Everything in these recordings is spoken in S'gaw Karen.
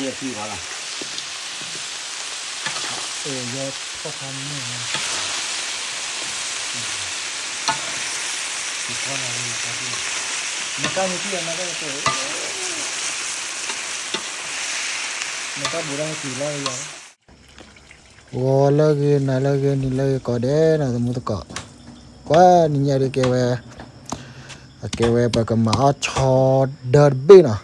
ယထံၣ်ဘၣ်လီၤ, အၢ ယထီၣ်ခါန့ၣ်, နကါန့ၣ်ထံၣ်နကါ, နကါဘူးဒၣ်က့ၤလီၤယၤ, ဂီၤလၢအဂ့ၤ နၤလၢအဂ့ၤ နံၤလၢအဂ့ၤ ကိးဂၤဒဲးနီၤ သမူသကိး, ကွၢ်နံၤညါဒ်ကဲဝဲ, အကဲဝဲပကမၤအီၣ်ဆီဒၢတဘ့ၣ်နီၤ,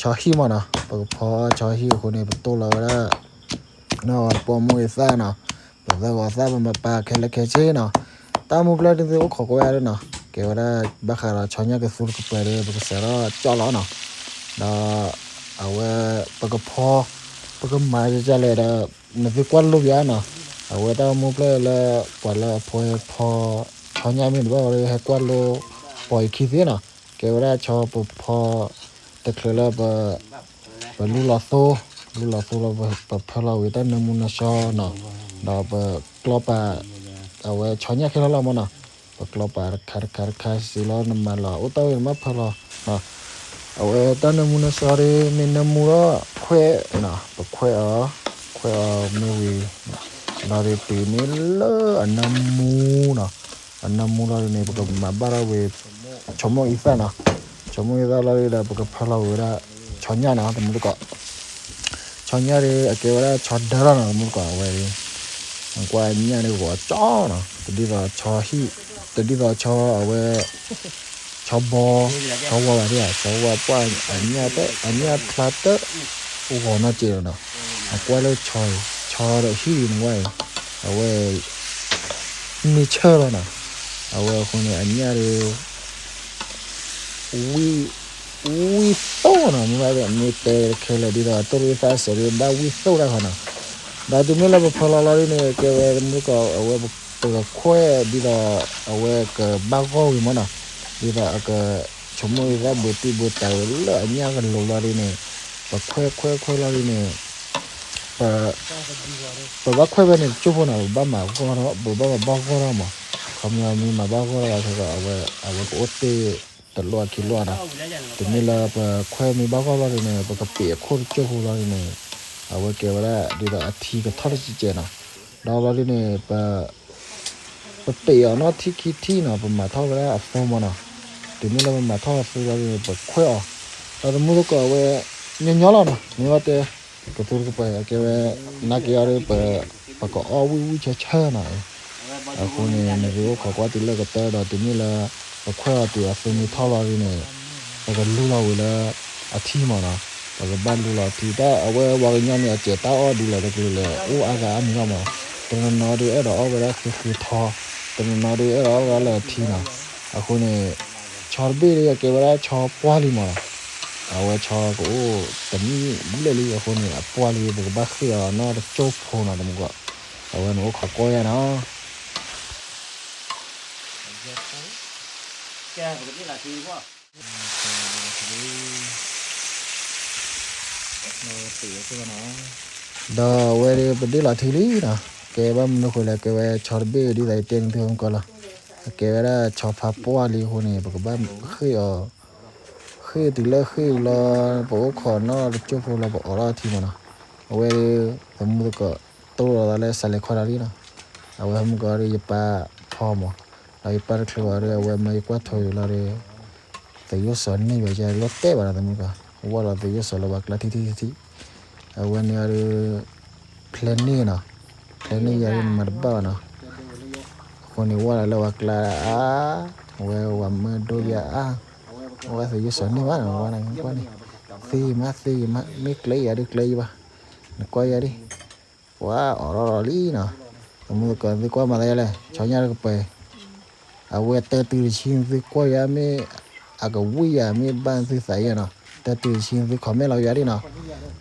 ဆီဟံၣ်မးနီၤ, ပကဖီအီၣ်ဆီဟံၣ်အဃိန့ၣ် ပတိၢ်လီၤဝဲဒၣ် နီၢ်ဂီၤတပိာ်မုၣ်အသၣ်နီၤ, ပသၢဂီၤသၣ် ပမၤပာ်ခဲလၢာ်ခဲဆ့နီၤ, တၢ်မူပျဲၢ်ဒ်သုအိၣ်ခိးကွၢ်ယၤနီၤ, ကဲဝဲဒၣ် ဘၣ်ဃးဒီးဆီညၣ်ကသူတကပၤဒီး ပကစးထီၣ်ကၠီၣ်လီၤနီၤ, ဒီး အဝဲ ပကဖီ ပကမၤဒ်လဲၣ်ဒီး နသုကွၢ်လိပၠးနီၤ, အဝဲတၢ်မူပျဲၢ်လၢ ပှၤလၢအဖီဖီ ဆီညၣ်မ့ၢ်တဘၣ်ဝဲ ဟဲကွၢ်လိ ပိာ်ယခံသ့နီၤ, ကဲဝဲဒၣ်ဆီပဖီ တချုးလၢ ပလူလီၤသိ, လူလီၤသိလီၤ ပဖၢလီၤဝံၤတၢ်နၢမူနၢဆှီနီၤ, ဒီးပကျီပာ် အဝဲဆီညၣ်ခဲလၢာ်လီၤမးနီၤ, ပကျီပာ်တခါတခါတခါစံးလီၤ နမၤလီၤအိၣ်တ့ၢ်ဝဲ နမ့ၢ်ဖၢလီၤ အဝဲတၢ်နၢမူနၢဆှီဒီး မ့ၢ်နၢမူဒီးခွဲးနီၤ, ပခွဲးအီၤ, ခွဲးအီၤမ့ၢ်ဝံၤ ဒီးဒုးတုၤမ့ၢ်လၢအနၢမူနီၤ, အနၢမူလီၤဒ်န့ၣ် ပကမၤဘၣ်ထီၣ်ဝဲ ဆိမိၣ်အံသၣ်နီၤ, ဆိမိၣ်အံသၣ်လီၤဒ်ဒီး ပကဖၢလီၤဝံၤဝဲဒၣ် ဆီညၣ်နီၤ သမူသကိး, ဆီညၣ်ဒီး အကဲဝဲဒၣ်ဆီဒၢလီၤနီၤ သမူသကိး အဝဲ ကွၢ်ညၣ်န့ၣ်ဂီၤကၠီနီၤ, တဒ်သိးဆီဟံၣ်, တဒ်သိးဆီအဝဲ ဆီဘီ, ဆီဝါဘၣ်ဒၣ်, ဆီဝါပှၢ်အညၣ်တၢ်, အညၣ်ဖျါတၢ်, အိၣ်ဂီၤနီၢ်ကဲးလီၤနီၤ, အကွၢ်လၢဆီ, ဆီဒီးဟံၣ်နကွၢ်အံၤ, အဝဲ မ့ၢ်ဆၢလီၤနီၤ, အဝဲအဃိန့ၣ် အညၣ်ဒီး ဝံၣ်, ဝံၣ်သိၣ်နီၤ, မ့ၢ်ဘၣ်မ့ၢ်တဲခဲလၢာ် ဒ်သိးအတိၢ်ရ့ၣ်သးစဲးဒီး ဘၣ်ဝံၣ်သိၣ်တၢ်ဃီနီၤ, ဒီးတုၤမ့ၢ်လၢပဖၢလီၤလီၤဒ်န့ၣ် ကဲဝဲမုၢ်ကီး အဝဲပကခွဲးဒ်သိး အဝဲကဘၣ်ဂီၢ်ဝံၤမးနီၤ, ဒ်သိးအက ဆိကမိၣ်ဒ်သိးဘၢတံၢ်ဘၢတၢ်ဝဲလၢအညၣ်ကလိၤလီၤဒ်န့ၣ်, ပခွဲးခွဲးခွဲးလီၤဒ်န့ၣ် ပဘၣ်ခွဲးဖဲန့ၣ်တကၠိၢ်ဖိနီၤ, ပဘၣ်မၤဂီၢ်ထီၣ်, ပဘၣ်မၤဘၣ်ဂီၢ်ထီၣ်မး, ခီပညီမ့ၢ်မၤဘၣ်ဂီၢ်ထီၣ်ဘၣ်ခဲကီး အဝဲ, အဝဲကအိၣ်တ့ၢ်တလိၣ်အခံလိၣ်နီၤ, တမ့ၢ်လၢပခွဲးမ့ၢ်ဘၣ်ဂီၢ်လီၤဒ်န့ၣ် ပကပ့းအခိၣ်တကၠိၢ်ဖိလီၤဒ်န့ၣ်, အဝဲကဲဝဲဒၣ်ဒ်သိးအထံကထီၣ်တစဲးစဲးနီၤ, ဒီးလီၤဒ်န့ၣ် ပ ပပ့းအီၤနီၢ်ထံၣ်ခံထံၣ်နီၤ, ပမၤထီၣ်ဝဲဒၣ်အသိမးနီၤ, တုၤမ့ၢ်လၢပမၤထီၣ်အသိလီၤဒ်န့ၣ် ပခွဲးအီၤ, ဒီးသမူသကိးအဝဲ ညီညီလီၤနီၤ, မ့ၢ်ဘၣ်တဲ ကသူတကပၤ အကဲဝဲ နာ်က့ၤအီၤဒီး ပကအီၣ်ဝံၣ်ဝံၣ်ဆၢဆၢနီၤ, အဃိန့ၣ် နသုအိၣ်ခိးကွၢ်တုၤလၢကတၢၢ်ဒီး တုၤမ့ၢ်လၢ ပခွဲးအီၤတုၤအသိမ့ၢ်ထီၣ်လီၤဒ်န့ၣ် ပကလူလီၤဝံၤလၢအထံမးနီၤ, ပကဘၣ်လူလီၤအထံ တၢ်အဝဲပှၤကညီန့ၣ် အစဲးတၢ်အီၣ်ဒ်လဲၣ်တကလုာ်လဲၣ် အိၣ်အါဂၤအါမံၤလီၤမး, တနီၤနီၤဒီးအဲၣ်ဒိးအီၣ်ဝဲဒၣ်ဃ့ဃ့ထီ, တနီၤနီၤဒီးအဲၣ်ဒိးအီၣ်ဝဲဒၣ်လၢအထံနီၤ, အဃိန့ၣ် ဆီတဘ့ၣ်ဒီး အကဲဝဲဒၣ်ဆီပှၢ်လံမးနီၤ, အဝဲဆီကအိၣ်တနံၣ်ဘျဲၣ်လံအဃိန့ၣ် အပှၢ်လံ ပကဘၣ်ဃ့အီၤနီၢ်တကၠိၢ်ဖိနီၤ တမူကီး, အဝဲန့ၣ်အိၣ်ခိးကွၢ်ယၤနီၤ. ဒီးအဝဲဒၣ်ပဒ့ၣ်လီၤထံလံနီၤ, ကဲဘၣ်မနုၤဃိလဲၣ် ကဲဝဲဆီတဘ့ၣ်ဒ်သိးယတဲန့ၣ်သုမုၢ်ကီးလီၤ, အကဲဝဲဒၣ်ဆီဖးပှၢ်လံအဃိန့ၣ် ပကဘၣ်ဃ့အီၤ, ဃ့တုၤလၢဃ့လီၤ, ပအိၣ်ခိးနီၢ်တကၠိၢ်ဖိလီၤ ပအီၣ်ထီၣ်အထံမးနီၤ, အဝဲ သမူသကိး တိၢ်လီၤသးလၢစးလဲၤခီတၢ်လံနီၤ, အဝဲမုၢ်ကီးဒီးယပၢ်ဖီမး, ဒီးယပၢ်တချုးဘၣ်ဒီး အဝဲမၢယကွၢ်ထိးယၤလီၤဒီး သးယိၣ်စီၤန့ၢ်ဘၣ်ယၤလီၤတဲာ်ဘၣ်နီၤ သမူသကိး, ဝဲလီၤသးယိၣ်စီၤလၢပှၤကျါထံထံထံထံ, အဝဲန့ၣ်ဒီး ဖျဲးန့ၢ်နီၤ, ဖျဲးန့ၢ်ယၤဒီးမၤတဘၣ်ဘၣ်နီၤ, အဃိန့ၣ်ဝဲလီၤလၢပှၤကျါအါ, အဝဲဝၤမၢဒိယၤအါ, အဝဲသးယိၣ်စီၤန့ၢ်ဘၣ်နီၤ ဝဲန့ၣ်ကွၢ်န့ၣ်, သ့ယမး သ့ယမး မ့ၢ်ကျဲယၤဒီးကျဲယဘၣ်, နကွၢ်ယၤဒ် ပှၤအီၣ်ထီၣ်လီၤလံနီၤ, သမူသကိးသုကွၢ်မၤသးယၤလဲၣ် ဆီညၣ်တကပၤ, အဝဲတၢ်တုၤတဆံသုကွၢ်ယၤမ့ၢ်, အကဝံၣ်ယၤမ့ၢ်ဘၣ်သုသးယဲနီၤ, တၢ်တုၤတဆံသု comment လီၤယၤဒ်နီၤ,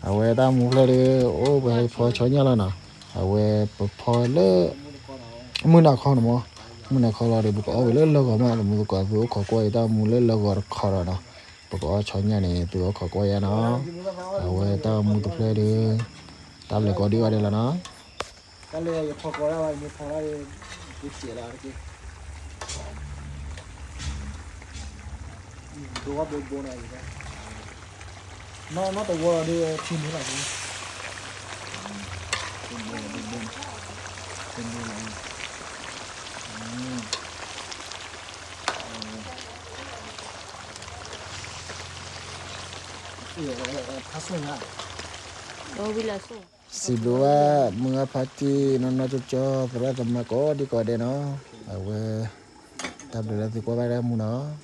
အဝဲတၢ်မူဖျဲၣ်ဒီး အိၣ်ပဟဲဖီဆီညၣ်လီၤနီၤ, အဝဲပဖီလၢ မုၢ်နၤခီန့ၣ်မး, မုၢ်နၤခီလီၤဒီး ပကအီၣ်ဝဲလၢလၢဂီၤမး သမူသကိး သုအိၣ်ခိးကွၢ်ယတၢ်မူလၢလၢဂီၤတခီဒီးနီၤ, ပကအီၣ်ဆီညၣ်န့ၣ် သုအိၣ်ခိးကွၢ်ယၤနီၤ, အဝဲတၢ်မူတဖျၢၣ်ဒီး တၢ်ဘျုးကိးဒံးဘၣ်ဒဲးလီၤနီၤ. တၢ်လၢယဖီကိးဒၣ်ဝဲ ယမ့ၢ်ဖီဒၣ်ဒီး ယစဲးလီၤတက့ၢ်. ဒိဘိဘိနီၤ, နီၢ်တဝီဒီးထံန့ၣ်လီၤ. ဖးစိၢ်ညါ, စံးဘျုးဘၣ် မုၢ်ဂၢ်ဖါတံၢ်နီၢ်နီၢ်ကၠီကၠီ သရၣ်သမါကိးဒံကိးဒဲးနီၤ, အဝဲ တၢ်ဘျုးလၢသုကွၢ်ဘၣ်တၢ်မူနီၤ.